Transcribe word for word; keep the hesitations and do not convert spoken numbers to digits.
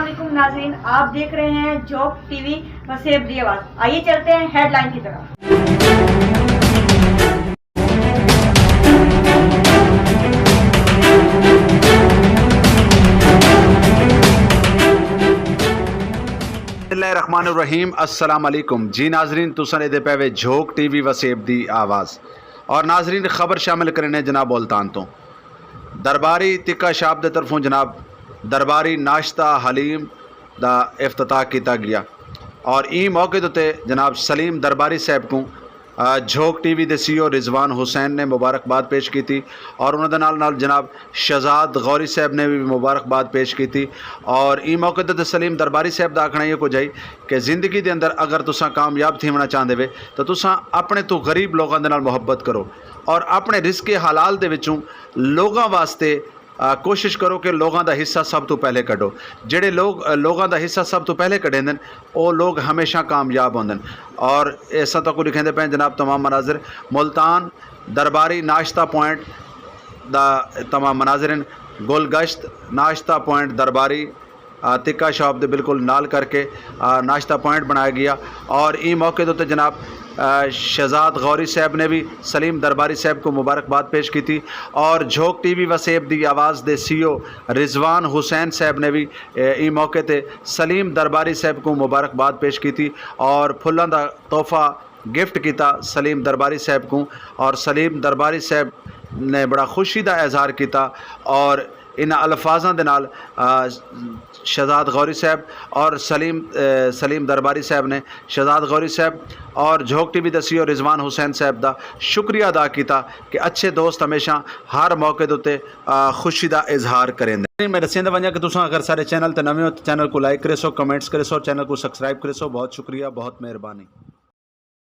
السلام علیکم ناظرین، آپ دیکھ رہے ہیں جھوک ٹی وی وسیب دی آواز۔ آئیے چلتے ہیں ہیڈ لائن کی طرف۔ بسم اللہ الرحمن الرحیم۔ السلام علیکم جی ناظرین، تساں دے پے وے جھوک ٹی وی وسیب دی آواز۔ اور ناظرین، خبر شامل کرنے جناب ملتان تو۔ درباری تکا شاپ دے طرفوں جناب درباری ناشتہ حلیم دا افتتاح کیتا گیا۔ اور این موقع تے جناب سلیم درباری صاحب کو آ، جھوک ٹی وی دے سی او رضوان حسین نے مبارکباد پیش کیتی۔ اور انہاں دے نال نال جناب شہزاد غوری صاحب نے بھی مبارکباد پیش کیتی۔ اور این موقع تے سلیم درباری صاحب دا آکھنا یہ کچھ ہے کہ زندگی دے اندر اگر تساں کامیاب تھیونا چاہندے وے تو تساں اپنے تو غریب لوگاں دے نال محبت کرو اور اپنے رزق حلال دے وچوں لوگاں واسطے آ، کوشش کرو کہ لوگاں دا حصہ سب تو پہلے کڈو۔ جڑے لوگ آ، لوگاں دا حصہ سب تو پہلے کڈیندن، او لوگ ہمیشہ کامیاب ہوندن۔ اور ایسا تو کو لکھیں دے پے جناب تمام مناظر ملتان درباری ناشتہ پوائنٹ دا تمام مناظرین گل گشت ناشتہ پوائنٹ درباری آ، تکا شاپ دے بالکل نال کر کے آ، ناشتہ پوائنٹ بنایا گیا۔ اور این موقع دے اُتے جناب آ، شہزاد غوری صاحب نے بھی سلیم درباری صاحب کو مبارکباد پیش کی تھی۔ اور جھوک ٹی وی وسیب دی آواز دے سی او رضوان حسین صاحب نے بھی اے، این موقع تے سلیم درباری صاحب کو مبارکباد پیش کی تھی اور پھلاں دا تحفہ گفٹ کیتا سلیم درباری صاحب کو۔ اور سلیم درباری صاحب نے بڑا خوشی دا اظہار کیتا اور ان الفاظاں دے نال آ، شہزاد غوری صاحب اور سلیم آ، سلیم درباری صاحب نے شہزاد غوری صاحب اور جھوک ٹی وی دسی اور رضوان حسین صاحب دا شکریہ ادا کیتا کہ اچھے دوست ہمیشہ ہر موقع دے اُتے آ، خوشی دا اظہار کریں۔ میں دسیں دا ونجا کہ تساں اگر سارے چینل تے نویں ہو تو چینل کو لائک کرے سو، کمنٹس کرے سو، چینل کو سبسکرائب کرے سو۔ بہت شکریہ، بہت مہربانی۔